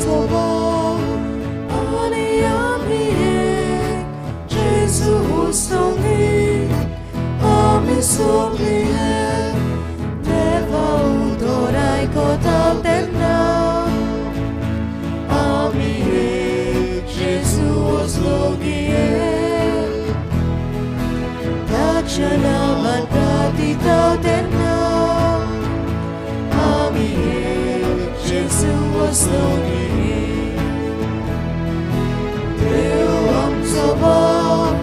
स्वभाव आनी आमी एक जेजू संगी आमी सगळीं एक देवा उतर आयकता तेन्ना आमी एक जेजू संगी एक ताच्या नांवान प्रार्थता तेन्ना आमी एक जेजू संगी एक देव आमचो बाप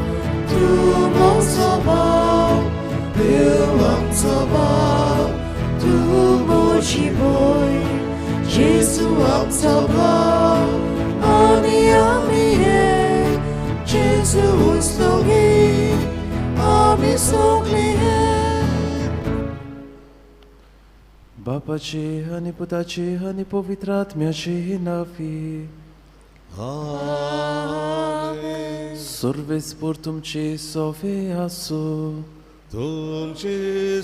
तूं म्हजो बाप देव आमचो बाप तूं म्हजी भयण जेजू आमचो बाप आनी आमी एक जेजू संगी आमी सगळीं एक. बापाचे आनी पुताचे आनी पवित्र आत्म्याचे नांवी. आमेन. सर्वेस्पर तुमचे सोवे आसूं. तुमचे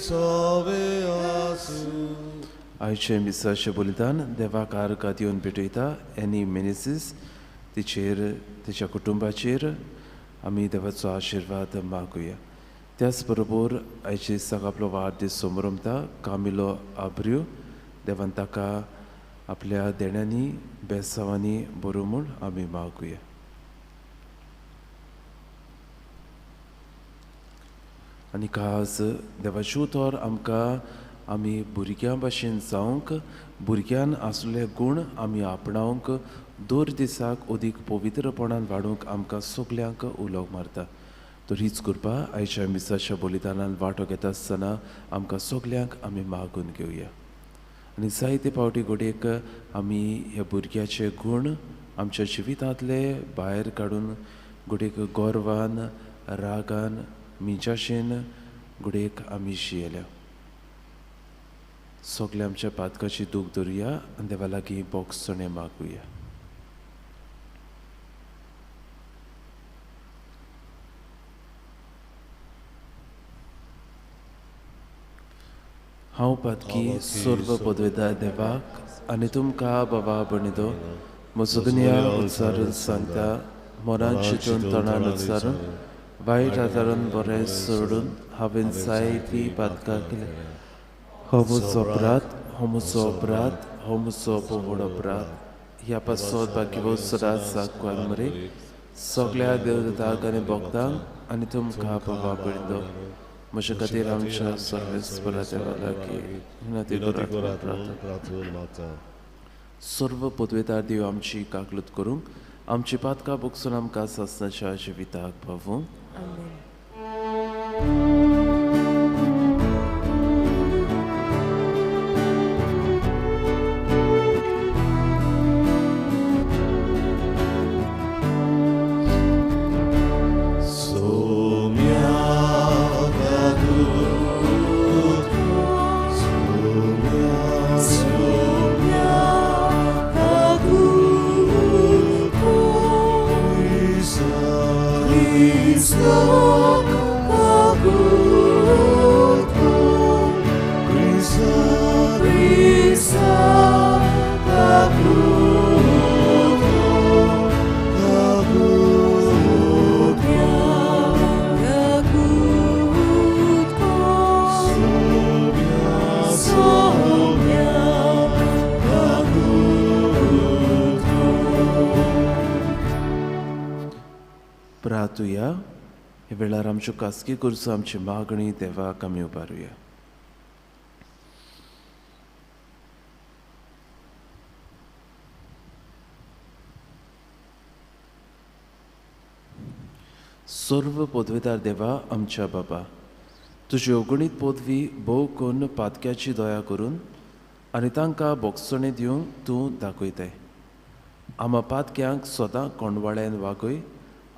सोवे आसूं. आयचे मिसाचें बलिदान देवाक आर्गां दिवन भेटयता एनी मेनेसीस तिचेर तिच्या कुटुंबाचेर आमी देवाचो आशिर्वाद मागुया. त्याच बरोबर आयचे दिसाक आपलो वाडदीस समरमता कामिलो आब्रियो देवान ताका आपल्या देण्यांनी बेसांवांनी बरो म्हूण आमी मागुया. आनी खास देवाचें उतर आमकां आमी भुरग्यां भाशेन जावंक भुरग्यान आसले गूण आमी आपणावंक दर दिसाक अदीक पवित्रपणान वाडूंक आमकां सगल्यांक उलोवंक मारता. तर हीच कृपा आयच्या मिसाच्या बलिदानान वांटो घेता आसतना आमकां सगल्यांक आमी मागून घेवया. आनी जायते फावटी घडयेक आमी ह्या भुरग्याचे गूण आमच्या जिवितांतले भायर काडून घडयेक गर्वान रागान मिजाशेन घडयेक आमी जियेल्या. सगळे आमच्या पातकाची दूख धरुया आनी देवा लागीं बोगसणें मागुया. हांव पातकी सर्व पदवेदार देवाक आनी तुमकां बाबा भणितो म्हजो दुनिया उच्चारून सांगता मनान चिंतून तोंडान उच्चारून वायट आदारून बरें सोडून हांवें जायतीं पातकां केल्या. हो म्हजो अपराध, हो म्हजो अपराध, हो म्हजो व्हड अपराध. ह्या पासत बाकी सदांच साकवान मरे सगळ्या देवदूतांक आनी भक्तांक आनी तुमकां बाबा भणितो म्हज्या खातीर आमच्या सर्वेस्परा देवा लागीं विनंती करात. सर्व पदवेदार देव आमची काकलूत करूंक आमची पातकां भोगसून आमकां सासणाच्या जिविताक पावूं. प्रार्थुया. हे वेळार आमच्यो खासगी गरजो आमची मागणी देवाक आमी उबारुया. सर्व पदवेदार देवा आमच्या बाबा तुजी अगणीत पदवी भोव करून पातक्याची दया करून आनी तांकां बोगसणें दिवंक तूं दाखयताय. आमा पातक्यांक सदां कोंडवाळ्यान वागय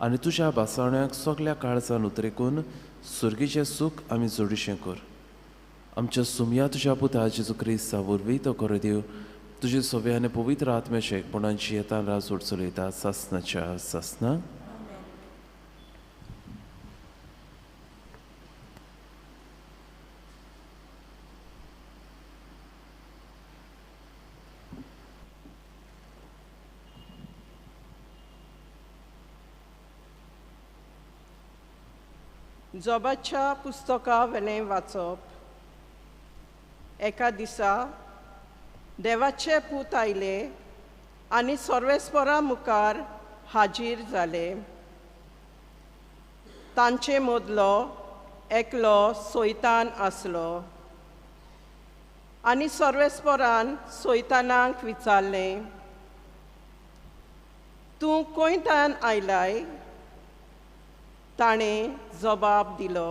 आनी तुज्या भासावण्याक सगल्या काळजान उतरेकून सुर्गीचें सूख आमी जोडीशें कर. आमच्या सुमया तुज्या पुता जेजू क्रिस्ता वरवीं तो करो देव तुजे सोवे आनी पवित्र आत्म्याचे एकपणाची येता राज चलयता सासनाच्या सासना. जोबाच्या पुस्तका वेलें वाचप. एका दिसा देवाचे पूत आयले आनी सर्वेस्परा मुखार हाजीर जाले. तांचे मदलो एकलो सोयतान आसलो आनी सर्वेस्परान सोयतानाक विचारलें, तूं खंयतान आयलाय? ताणें जबाब दिलो,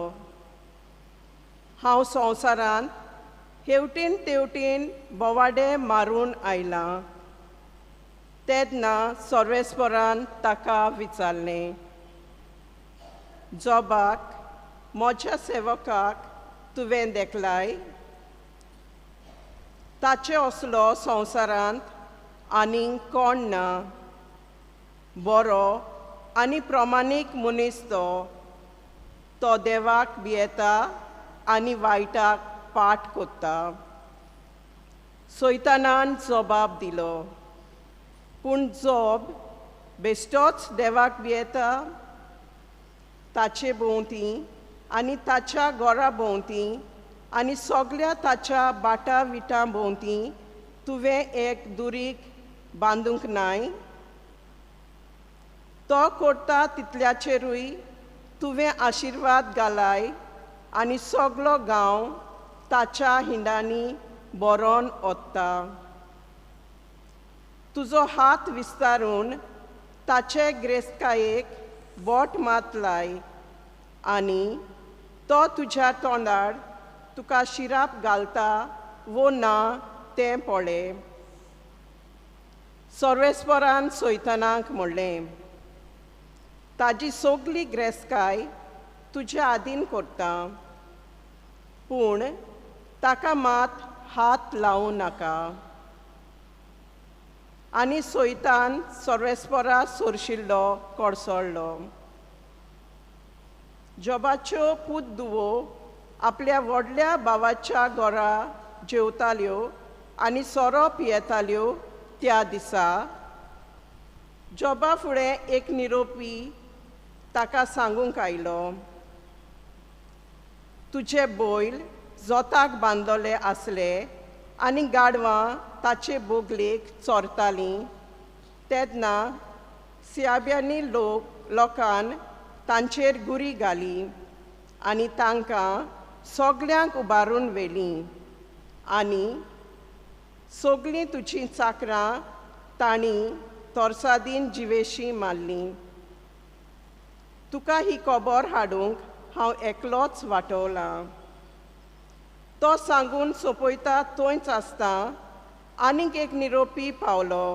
हांव संवसारांत हेवटेन तेवटेन बोवाडे मारून आयलां. तेन्ना सर्वेस्परान ताका विचारलें, जोबाक म्हज्या सेवकाक तुवें देखलाय? ताचे असलो संवसारांत आनीक कोण ना. बरो आनी प्रमाणीक मनीस तो. तो देवाक भियेता आनी वायटाक पाठ कोत्ता. सैतानान जबाब दिलो, पूण जोब बेश्टोच देवाक भियेता? ताचे भोंवती आनी ताच्या घरा भोंवती आनी सगल्या ताच्या बाटा विटां भोंवती तुवें एक दुरीग बांदूंक नाय? तो करता तितल्याचेरूय तुवें आशिर्वाद घालाय आनी सगलो गांव ताच्या हिंडांनी बरोवन ओत्ता. तुजो हात विस्तारून ताचे ग्रेस्तकायेक बोट मात लाय आनी तो तुज्या तोंडार तुका शिराप घालता वो ना तें पळय. सर्वेस्परान सैतानाक म्हणलें, ताजी सगली ग्रेस्तकाय तुज्या आदीन करता, पूण ताका मात हात लावूं नाका. आनी सैतान सर्वेस्परा सोरशिल्लो कोडसळ्ळो. जोबाच्यो पूत दुवो आपल्या व्हडल्या भावाच्या घरा जेवताल्यो आनी सोरो पियेताल्यो. त्या दिसा जोबा फुडें एक निरोपी ताका सांगूंक आयलो, तुजे बैल जोताक बांदलेले आसले आनी गाडवां ताचे बोगलेक चोरतालीं. तेन्ना सियाब्यांनी लोकान तांचेर गुरी घाली आनी तांकां सगल्यांक उबारून व्हेलीं आनी सगलीं तुजीं चाकरां तांणी तोरसादीन जिवेशीं मारलीं. तुका ही खबर हाडूंक हांव एकलोच वाटवलां. तो सांगून सोंपयता थंयच आसता आनीक एक निरोपी पावलो.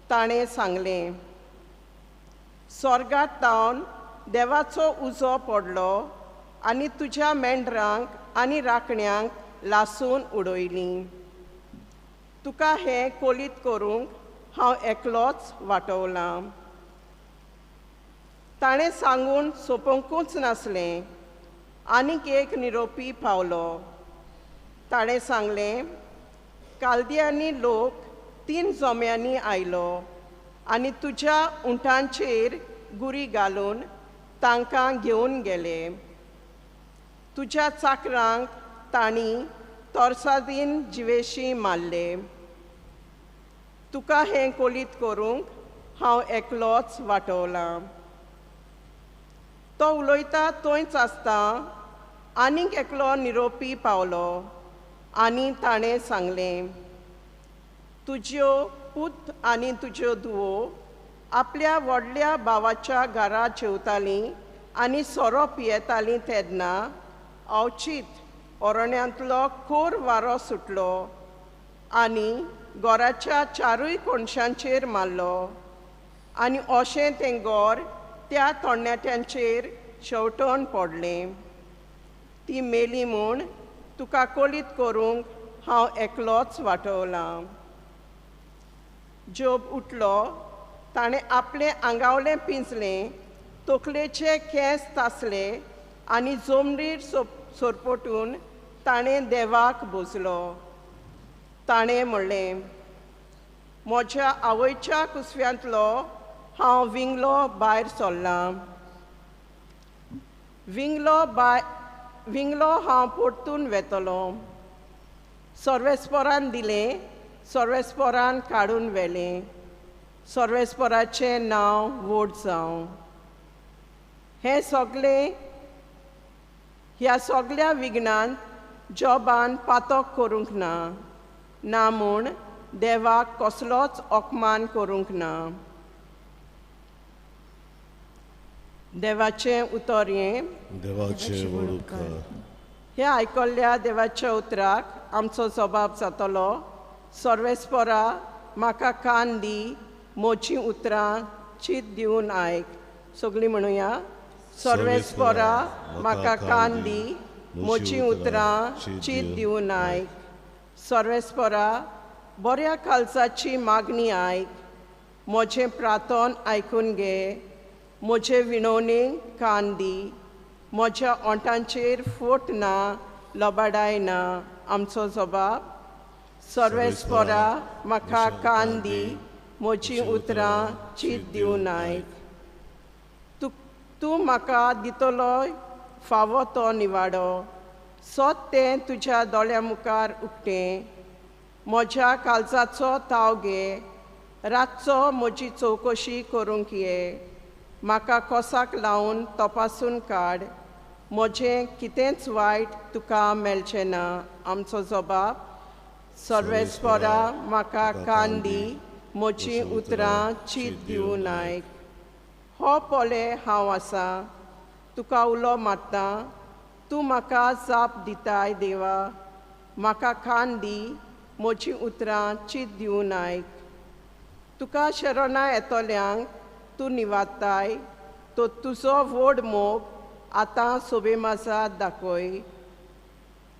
ताणें सांगलें, स्वर्गांत तावन देवाचो उजो पडलो आनी तुज्या मेंढरांक आनी राखण्यांक लासून उडयलीं. तुका हें कोलीत करूंक हांव एकलोच वाटवलां. ताणें सांगून सोंपोवंकूच नासलें, आनीक एक निरोपी पावलो. ताणें सांगलें, कालदियांनी लोक 3 जोम्यांनी आयलो आनी तुज्या उंटांचेर गुरी घालून तांकां घेवन गेले. तुज्या चाकरांक तांणी तोरसादीन जिवेशीं मारले. तुका हें कोलीत करूंक हांव एकलोच वाटवलां. तो उलयता थंयच आसता आनीक एकलो निरोपी पावलो आनी ताणें सांगलें, तुज्यो पूत आनी तुज्यो धुवो आपल्या व्हडल्या भावाच्या घरा जेवतालीं आनी सोरो पियेतालीं तेन्ना अवचीत अरण्यांतलो कोर वारो सुटलो आनी घराच्या चारूय कोनशांचेर मारलो आनी अशें तें घर त्या तरणाट्यांचेर शेंवटून पडलें. ती मेली म्हूण तुका कोलीत करूंक हांव एकलोच वाटवलां. जोब उठलो, ताणें आपलें आंगावलें पिंजलें, तकलेचे केंस तासले आनी जमनीर सोरपोटून ताणें देवाक भोजलो. ताणें म्हणलें, म्हज्या आवयच्या कुसव्यांतलो हांव विंगलो भायर सरलां. विंगलो बाय विंगलो हांव परतून वेतलो. सर्वेस्पोरान दिलें, सर्वेस्पोरान काडून व्हेलें. सर्वेस्पोराचें नांव व्हड जावं. हें सगळें ह्या सगळ्या विघ्नांत जॉबान पातक करूंक ना, ना म्हूण देवाक कसलोच अपमान करूंक ना. देवाचें उतर हें. देवाचें व्हड उपकार. ह्या आयकल्ल्या देवाच्या उतराक आमचो जबाब जातलो. सर्वेस्पोरा म्हाका कान दी, म्हजीं उतरां चीत दिवन आयक. सगळीं म्हणुया. सर्वेस्पोरा म्हाका कान दी, म्हजीं उतरां चीत दिवन आयक. सर्वेस्पोरा बऱ्या कालसाची मागणी आयक, म्हजें प्रार्थन आयकून घे, म्हजे विणवणेक कान दी, म्हज्या ओंठांचेर फोट ना, लबाडाय ना. आमचो जबाब. सर्वेस्पोरा म्हाका कान दी, म्हजीं उतरां चीत दिवन आयक. तूं म्हाका दितलो फावो तो निवाडो, सत तें तुज्या दोळ्या मुखार उक्तें. म्हज्या काळजाचो ताव घे, रातचो म्हजी चवकशी करूंक ये. म्हाका कोसाक लावन तपासून काड, म्हजें कितेंच वायट तुका मेळचें ना. आमचो जबाब. सर्वेस्पोरा म्हाका कान दी, म्हजीं उतरां चीत दिवन आयक. हो पळय हांव आसा, तुका उलो मारता, तूं म्हाका जाप दिताय. देवा म्हाका कान दी, म्हजीं उतरां चीत दिवन आयक. तुका शरणां येतल्यांक तूं निवादताय, तो तुजो व्हड मोग आतां सोबेमासा दाखय.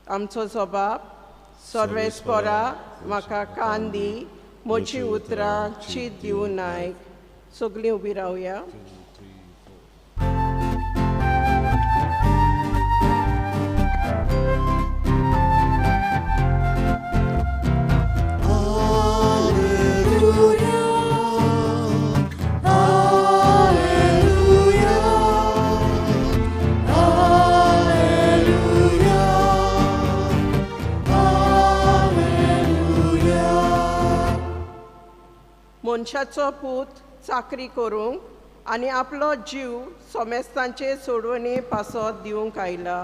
आमचो जबाब. सर्वेस्पोरा म्हाका कान दी, म्हजीं उतरां चीत दिवन आयक. सगळीं उबी रावया. मनशाचो पूत चाकरी करूंक आनी आपलो जीव सोमेस्तांचे सोडवणे पासत दिवंक आयला.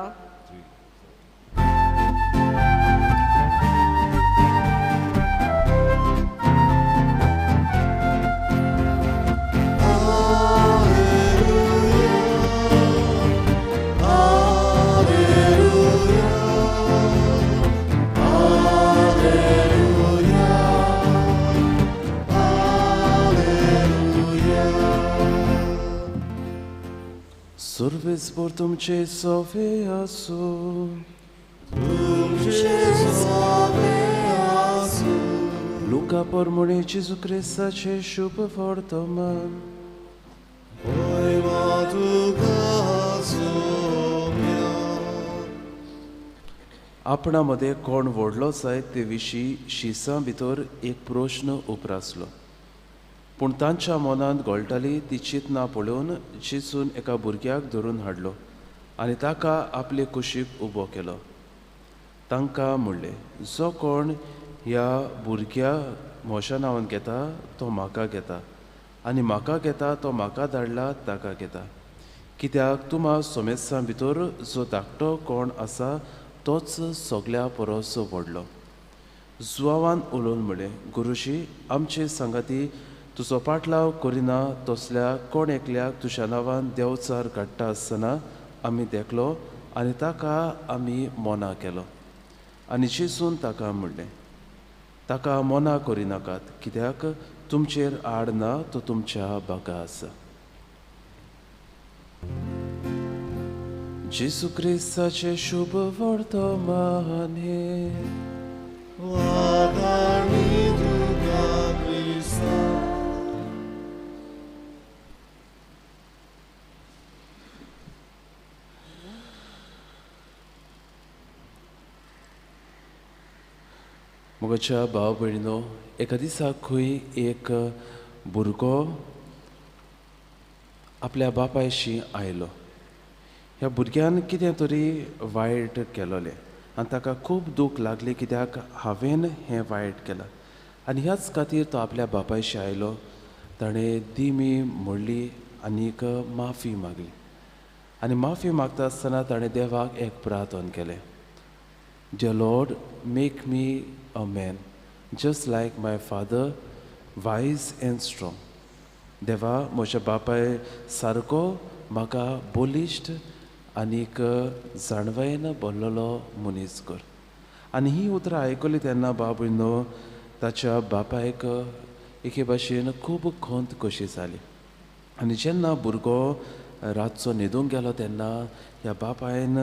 सर्वेस्पोर तुमचे सोवे आसूं. तुमचे सोवे आसूं. लुका परमणे जेजू क्रिस्ताचें शुभ वर्तमान. महिमा तुका सोम्या. आपणा मदें कोण व्हडलो जायत ते विशीं शिसां भितर एक प्रश्न उप्रासलो. पूण तांच्या मनांत घोळटाली ती चिंतना पळोवन जेजून एका भुरग्याक धरून हाडलो आनी ताका आपले कुशीक उबो केलो. तांकां म्हणलें, जो कोण ह्या भुरग्या म्हज्या नांवान घेता तो म्हाका घेता, आनी म्हाका घेता तो म्हाका धाडला ताका घेता. कित्याक तुमा सोमेस्तां भितर जो धाकटो कोण आसा तोच सगल्या परस व्हडलो. जुवावान उलोवन म्हणलें, गुरुजी, आमचे सांगाती तुजो पाटलाव करिना तसल्या कोण एकल्याक तुज्या नांवान देंवचार काडटा आसतना आमी देखलो आनी ताका आमी मना केलो. आनी जेजून ताका म्हणलें, ताका मना करिनाकात, कित्याक तुमचेर आड ना तो तुमच्या बागा आसा. जेजू क्रिस्ताचें शुभ वर्तमान हें. म्हज्या भाव भयणीनो, एका दिसा खंय एक भुरगो आपल्या बापायशी आयलो. ह्या भुरग्यान कितें तरी वायट केलोलें आनी ताका खूब दूख लागली कित्याक हांवें हें वायट केलां. आनी ह्याच खातीर तो आपल्या बापायशी आयलो, ताणें दिमी म्हणली आनीक माफी मागली. आनी माफी मागता आसतना ताणें देवाक एक प्रार्थन केलें, Dear Lord, make me a man just like my father, wise and strong. देवा, म्हज्या बापाय सारको म्हाका बलिश्ट आनीक जाणवायेन भरलेलो मनीस कर. आनी ही उतरां आयकली तेन्ना बापूय न्हू ताच्या बापायक एके भाशेन खूब खंत कशी जाली. आनी जेन्ना भुरगो रातचो न्हिदूंक गेलो तेन्ना ह्या बापायन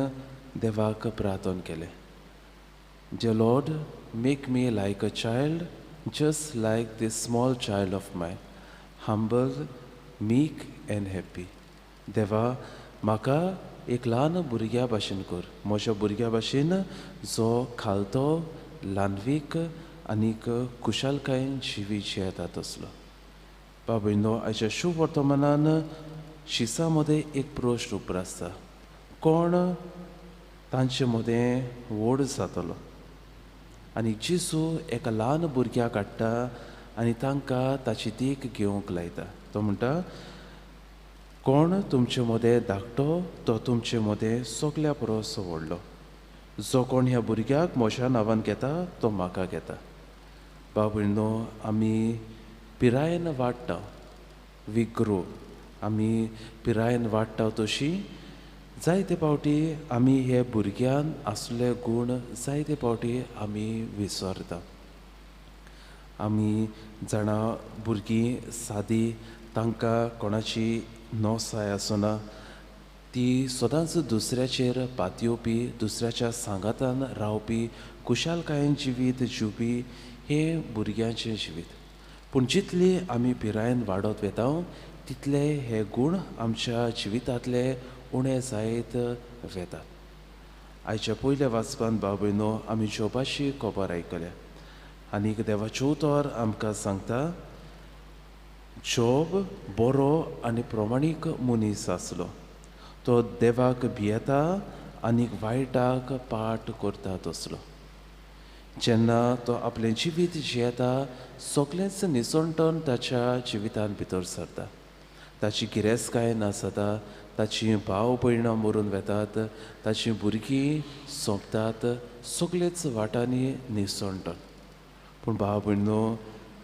देवाक प्रार्थन केलें, Dear Lord, make me like a child, just like this small child of mine, humble, meek and happy. देवा, म्हाका एक ल्हान भुरग्या भाशेन कर, म्हज्या भुरग्या भाशेन जो खालतो, ल्हानवीक आनीक खुशालकायेन जिवीत जियेता तसलो. बाबा न्हू, आयच्या शुभ वर्तमानान शिसा मदें एक प्रश्न उप्रासता, कोण तांचे मदें व्हड जातलो? आनी जेजू एका ल्हान भुरग्याक काडटा आनी तांकां ताची देख घेवंक लायता. तो म्हणटा, कोण तुमचे मदें धाकटो तो तुमचे मदें सगल्या परस व्हडलो. जो कोण ह्या भुरग्याक म्हज्या नांवान घेता तो म्हाका घेता. बाबा न्हू, आमी पिरायेन वाडटा, we grow, आमी पिरायेन वाडटा तशी जायते फावटी आमी हे भुरग्यान आसले गूण जायते फावटी आमी विसरता. आमी जाणा भुरगीं सादी, तांकां कोणाची नोसाय आसना, ती सदांच दुसऱ्याचेर पातयेवपी, दुसऱ्याच्या सांगातान रावपी, खुशालकायेन जिवीत जिवपी हे भुरग्यांचें जिवीत. पूण जितली आमी पिरायेन वाडत वता तितले हे गूण आमच्या जिवितांतले उणें जायत वेतात. आयच्या पयल्या वाचपान भाव भयणो आमी जोबाची खबर आयकल्या आनीक देवाचें उतर आमकां सांगता, जोब बरो आनी प्रमाणीक मनीस आसलो, तो देवाक भियेता आनी वायटाक पाठ करता तसलो. जेन्ना तो आपलें जिवीत जियेता सगळेंच निसणटन ताच्या जिवितान भितर सरता. ताची गिरेस्तकाय नासता, ताची भाव भयणां मरून वेतात, ताची भुरगीं सोंपतात, सगळेच वाटांनी निसणटन. पूण भाव भयणो,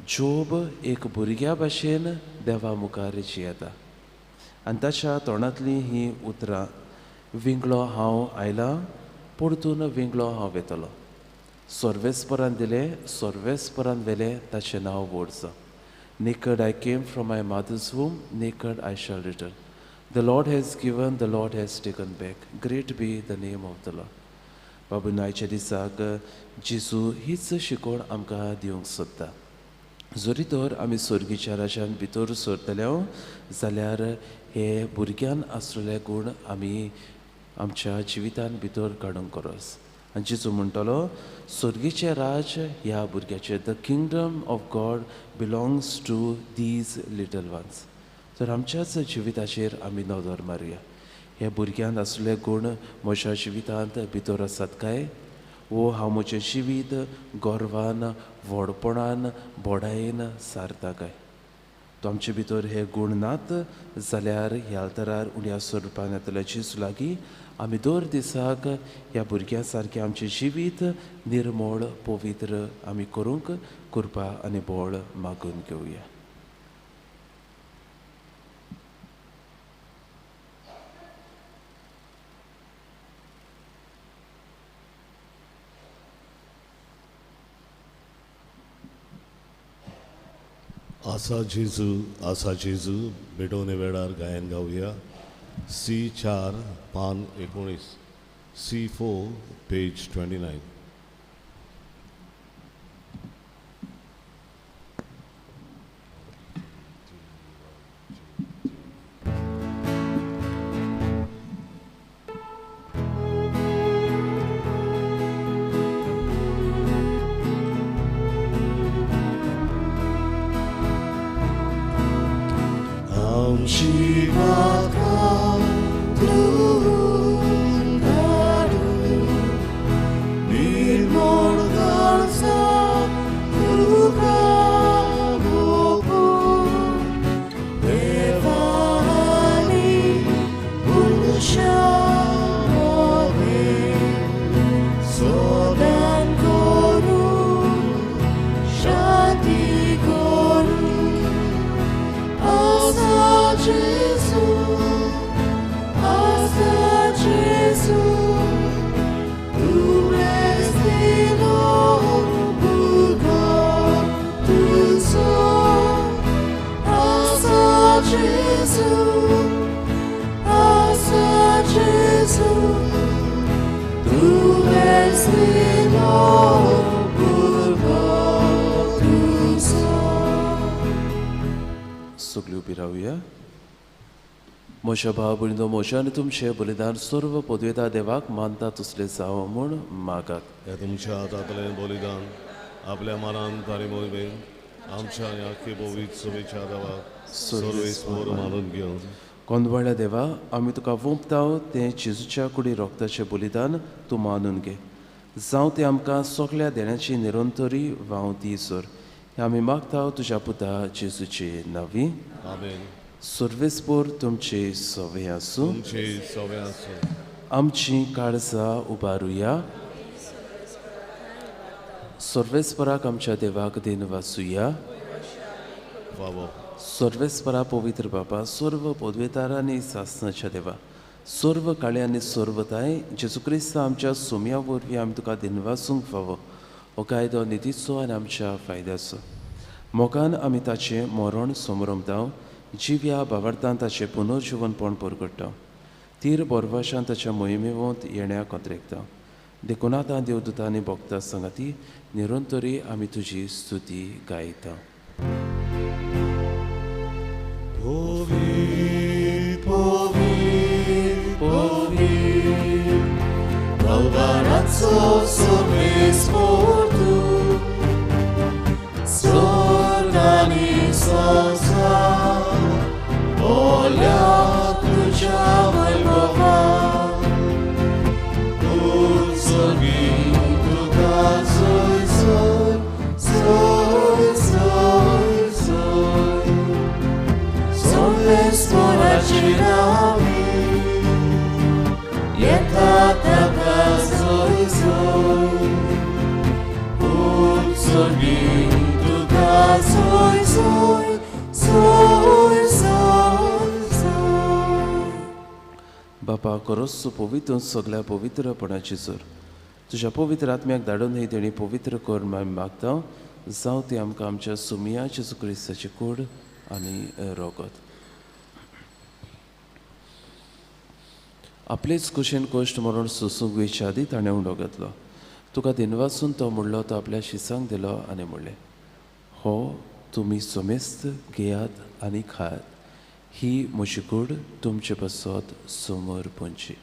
जोब एक भुरग्या भाशेन देवा मुखार जियेता आनी ताच्या तोंडांतलीं हीं उतरां, विंगळो हांव आयलां, परतून विंगळो हांव वेतलो. सर्वेस्परान दिलें, सर्वेस्परान व्हेलें, ताचें नांव व्हडचो. Naked I came from my mother's womb, naked I shall return. The Lord has given, the Lord has taken back. Great be the name of the Lord. बाबू आयच्या दिसाक जेजू हीच शिकवण आमकां दिवंक सोदता. जरी तर आमी स्वर्गीच्या राज्यान भितर सरतले जाल्यार हे भुरग्यान आसलेले गूण आमी आमच्या जिवितान भितर काडूंक गरज. आनी जेजू म्हणटलो, स्वर्गीचें राज ह्या भुरग्याचें, the kingdom of God belongs to these little ones. तर आमच्याच जिविताचेर आमी नदर मारुया, हे भुरग्यान आसले गूण म्हज्या जिवितांत भितर आसात काय, वो हांव म्हजें जिवीत गर्वान, व्हडपणान, बोडायेन सारता काय? तो आमचे भितर हे गूण नात जाल्यार ह्या आल्तारार उण्या स्वरुपान येतल्या जेजू लागीं आमी दर दिसाक ह्या भुरग्यां सारकें आमचें जिवीत निर्मळ पवित्र आमी करूंक कृपा आनी बळ मागून घेवया. आसा जेजू, आसा जेजू भेटवणे वेळार गायन गावया. सी 4 पान 19, C4 page 29. आमची वाका तूं Gesù, आसा Gesù, tu resti Asa Gesù, asa Gesù, tu resti सगळी उबी रावया. म्हज्या भाव भयणींनो, म्हज्या आनी तुमचें बलिदान सर्व पदवेता देवाक मानता तसलें जावं म्हूण मागात. ह्या तुमच्या हातांतलें बलिदान आपल्या मनान तारी मोहिमेन आमच्या आनी आख्खे पवित्र सभेच्या देवाक सर्वेस्पर मानून घेवन. कोंदवाळ्या देवा, आमी तुका वोंपता तें जेजूच्या कुडी रोगताचें बलिदान तूं मानून घे. जावं तें आमकां सगळ्या देण्याची निरंतरी वावती सर. हें आमी मागता तुज्या पुता जेजूचे नांवी. आमेन. सर्वेस्पर तुमचे सवे आसूं. तुमचे सवे आसूं. आमची काळजां उबारुया. सर्वेस्पराक आमच्या देवाक दिन वाचुया. सर्वेस्परा पवित्र बापा, सर्व पदवेतारांनी सासनाच्या देवा, सर्व काळे आनी सर्वताय जेजू क्रिस्त आमच्या सोम्या वरवीं आमी तुका दिनवासूंक फावो. हो कायदो नितीचो आनी आमच्या फायद्याचो. मोगान आमी ताचें मरण समरमता, जिव्या भावार्थान ताचें पुनर्जिवनपण परगट्टा, तीर बोरवाशान ताच्या मोहिमेवंत येण्या कोत्रेकता. देखून आतां देवदूतांनी भोगता सांगाती निरंतरी आमी तुजी स्तुती गायता. बापा, करोस पवित्र सगळ्या पवित्रपणाची सर तुज्या पवित्र आत्म्याक धाडून ही तेणी पवित्र कर आमी मागता. जावं ती आमकां आमच्या सुमिया जेजू क्रिस्ताची कूड आनी रोगत. आपलेच कुशेन कश्ट मरण सोसूंक वयच्या आदी ताणें उंडो घेतलो. तुका दिनवासून तो म्हणलो, तो आपल्या शिसांक दिलो आनी म्हणलें, हो तुमी समेस्त घेयात आनी खायात, ही म्हजी कूड तुमचे पासत समोर पोंची.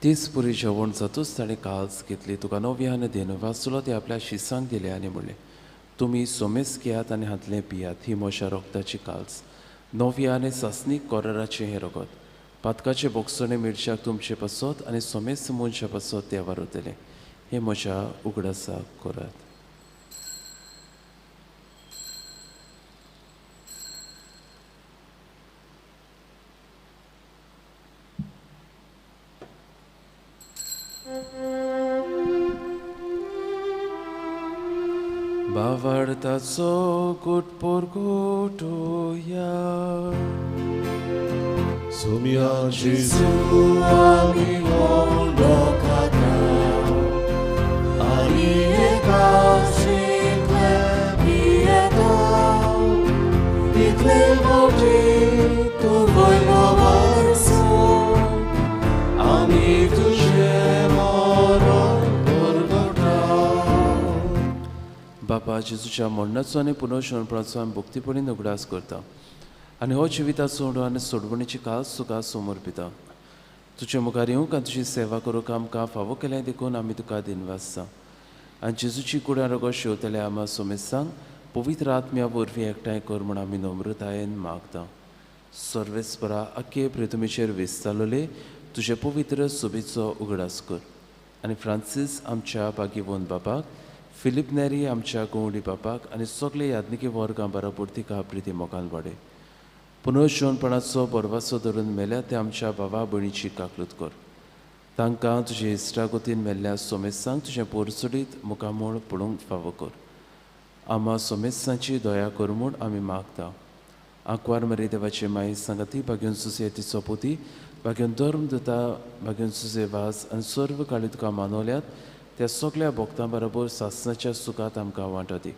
तीच पुरी जेवण जातूच ताणें काल्स घेतली, तुका नव्यान दिनवासलो, ते आपल्या शिसांक दिले आनी म्हणलें, तुमी सोमेस घेयात आनी हांतलें पियात, ही म्हज्या रोगताची काल्स, नव्या आनी सासणीक कोराराचें हें रोगत. पातकाचें बोगसणें मिरच्याक तुमचे पासत आनी सोमेस मनशा पासत देवार वतलें. हें म्हज्या उगडासाक करात. भावार्थाचो गुटपोर गुटोया. सुमिया जेजू आमी उंडो खाता आनी एकाशिंतले पियेता, इतले मोटी तूं वयलो वर्सो आमी तुजें मरण परगटा. बापा, जेजूच्या मरणाचो आनी पुनर्जन्मपणाचो आमी भक्तीपणी उगडास करता आनी हो जिविताचो उंडो आनी सोडवणीची कास तुका समर्पिता. तुजे मुखार येवंक आनी तुजी सेवा करूंक आमकां फावो केलें देखून आमी तुका दिनवासता. आनी जेजूची कुडां रोगो शेवतले आमा सोमेस्तांक पवित्र आत्म्या वरवीं एकठांय कर म्हूण आमी नम्रतायेन मागता. सर्वेस्परा आखे प्रितुमीचेर विस्तारलोले तुजे पवित्र सोबीचो उगडास कर आनी फ्रांसीस आमच्या बागीवन बाबाक, फिलीप नेरी आमच्या गोवंडी बापाक आनी सगळे याज्ञिकी वर्गां बराबर तिका प्रिती मोगान वाडय. पुनर्जीवनपणाचो बरवासो धरून मेल्या ते आमच्या भावा भयणीची काकलूत कर. तांकां तुजे इश्टागतीन मेल्ल्या सोमेसांक तुजें पोरचडीत मुखामोळ पळोवंक फावो कर. आमा सोमेसांची दया कर म्हूण आमी मागता. आंकवार मरे देवाचे माई सांगाती भाग्योन सुसे तिचो पोती भाग्योन धर्म दिता भाग्योन सुसे वास आनी सर्व काळी तुका मानवल्यात त्या सगळ्या भक्तां बरोबर सासनाच्या सुखात आमकां वांटो दी.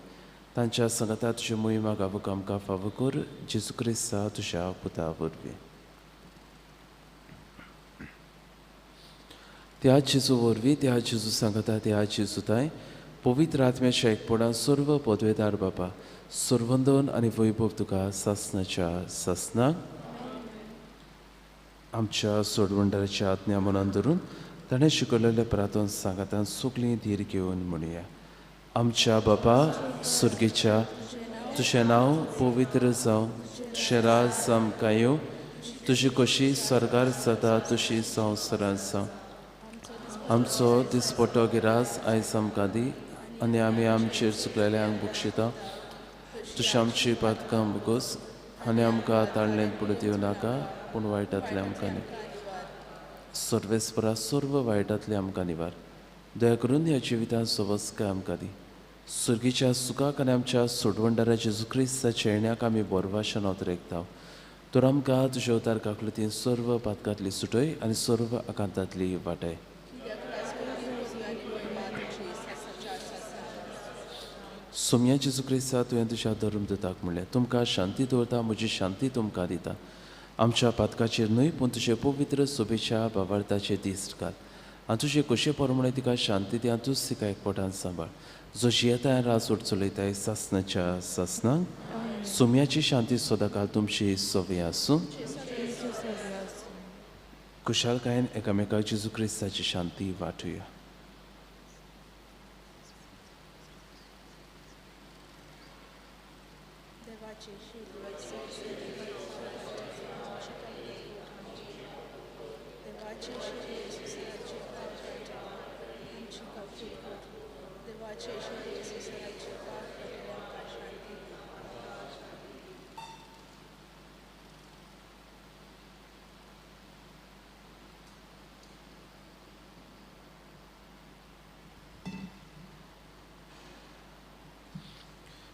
तांच्या सांगाता तुज्यो मोहिमा गावूंक आमकां फावो कर. जेजू क्रिस्ता तुज्या पुता वरवीं. त्या जेजू वरवीं, त्या जेजू सांगाता, त्या जेजू ताय पवित्र आत्म्याच्या एकपणान सर्व पदवेदार बापा सर्वंदन आनी वैभव तुका सासनाच्या सासनाक. आमच्या सोडवंडाराच्या आज्ञा मनान धरून ताणें शिकयलेल्या प्रार्थन सांगातान सगळीं धीर घेवन म्हणया. आमच्या बापा सुर्गेच्या, तुजें नांव पवित्र जावं, तुजें राज आमकां येवं, तुजी कशी स्वर्गार जाता तशी संवसारांत जावं. आमचो दिसपटो गिरास आयज आमकां दी आनी आमी आमचेर चुकलेल्यांक बक्षिता, तशें आमची पातकां भोगोस आनी आमकां ताळ्ळेंत पडूं दिवं नाका, पूण वायटांतलें आमकां न्ही. सर्वेस्परा सर्व वायटांतलें आमकां निवार. दया करून ह्या जिवितांत सवस्काय आमकां दी. सुर्गीच्या सुखाक आनी आमच्या सोडवंडारा जेजू क्रिस्ताच्या येण्याक आमी बोरवाशान अतरेकता. तर आमकां तुज्या अवतार काकलुतीन सर्व पातकांतली सुटय आनी सर्व आकांतांतली वाटय. सोम्या जेजू क्रिस्ता तुवें तुज्या धर्म दिताक म्हणलें, तुमकां शांती दवरता, म्हजी शांती तुमकां दिता. आमच्या पातकाचेर न्हय पूण तुजे पवित्र सोबेच्या भावार्थाचेर दीस घाल आनी तुजे कशे प्रमाणे तिका शांती दी आनी तूंच तिका एकपटान सांबाळ, जो जियेताय राज ओट चलयताय सासनाच्या सासनाक. सोम्याची शांती सदांकाळ तुमची सवय आसूं. खुशालकायेन एकामेकाक जेजू क्रिस्ताची शांती वांटुया.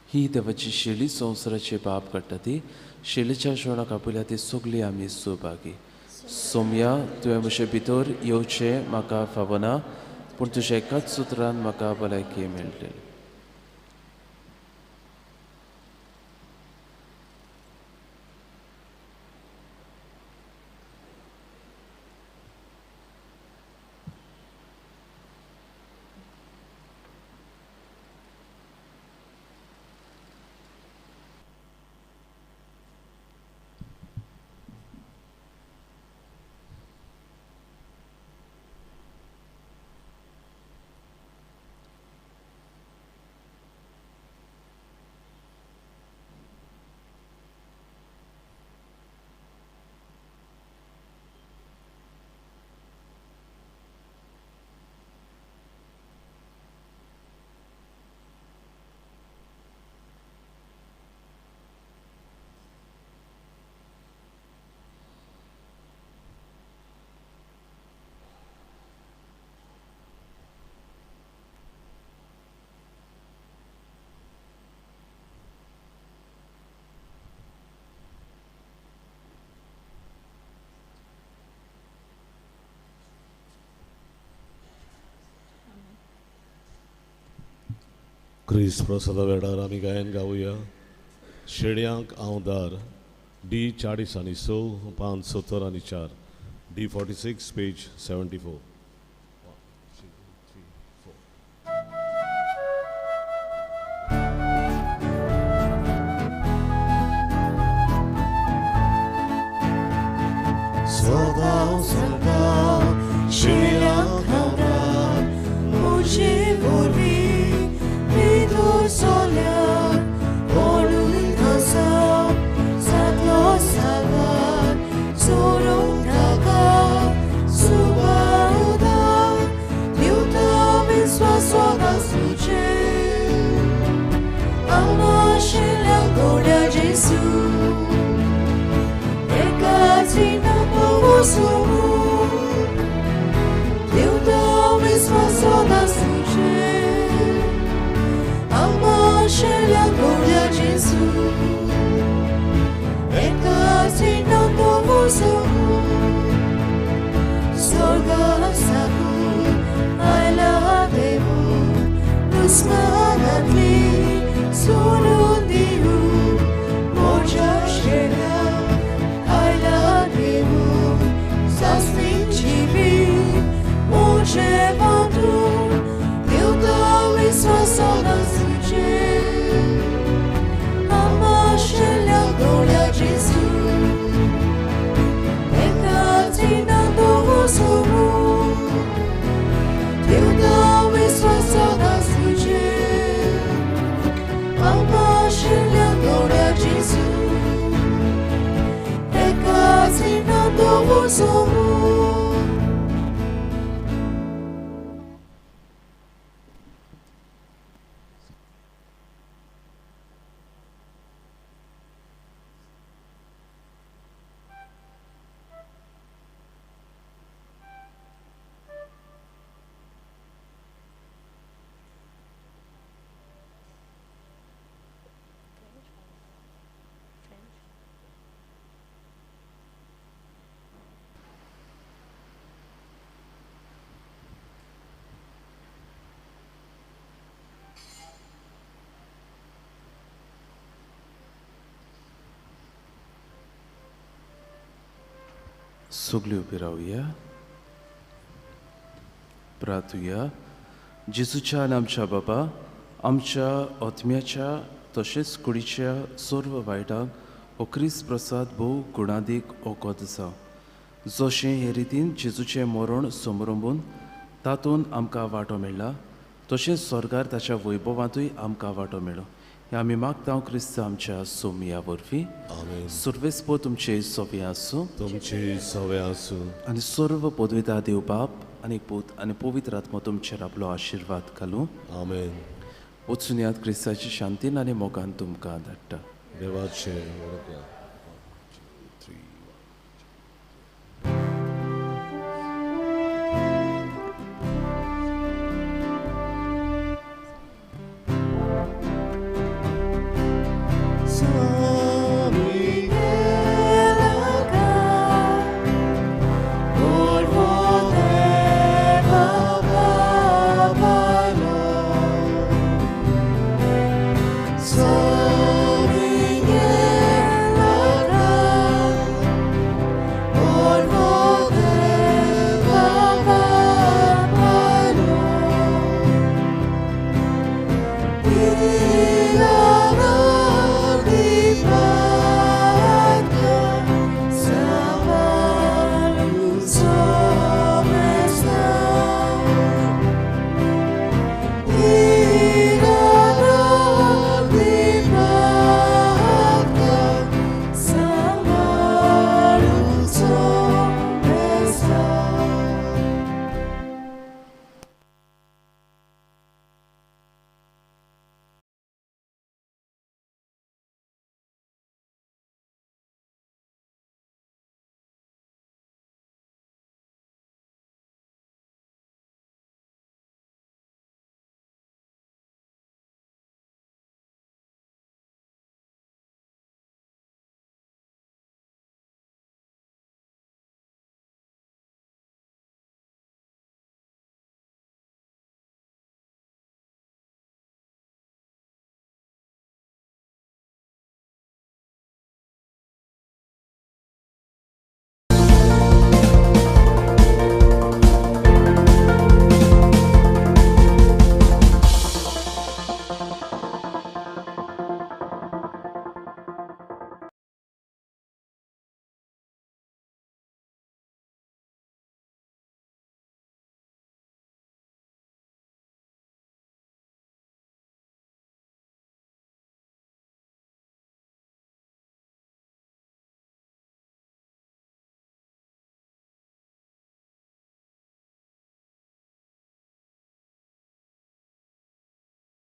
ही देवाची शेली संवसाराचे पाप काडटा ती शेलीच्या जेवणाक आपयल्या ती सगळी आमी सहभागी. सोम्या तुवें म्हजे भितर येवचें म्हाका फावना, पूण तुज्या एकाच सुत्रान म्हाका भलायकी मेळटली. क्रिस्त प्रसादा वेळार आमी गायन गावया. शेड्यांक हांव दार, डी 40 आनी 6, 5 70 आनी 4, डी 46 पेज 74. 1 2 3 4. सदां सदां शेड्यांक हांव दार, म्हजे वरवीं सोल्यार कोणूय आसा जातलो साबार, सोडूंक नाका सुबारुदार, दिवता विस्वास सदांच तुजेर. सोमू. सगळी उबी रावया, प्रार्थुया. जेजूच्या आनी आमच्या बाबा, आमच्या आत्म्याच्या तशेंच कुडीच्या सर्व वायटांक हो क्रिस्त प्रसाद भोव गुणादीक वखद आसा. जशें हे रितीन जेजूचें मरण समरंबून तातूंत आमकां वांटो मेळ्ळा, तशेंच स्वर्गार ताच्या वैभवांतूय आमकां वांटो मेळ्ळो. हें आमी मागता क्रिस्त आमच्या सोमया वरवीं. सर्वेस्पो तुमचे सोवे आसूं, तुमचे सवे आसूं. आनी सर्व पदविता देव बाप आनी पूत आनी पवित्र आत्मो तुमचेर आपलो आशिर्वाद घालूं. आमेन. वचून यात क्रिस्ताची शांतीन आनी मोगान तुमकां धाडटा. देवाचे.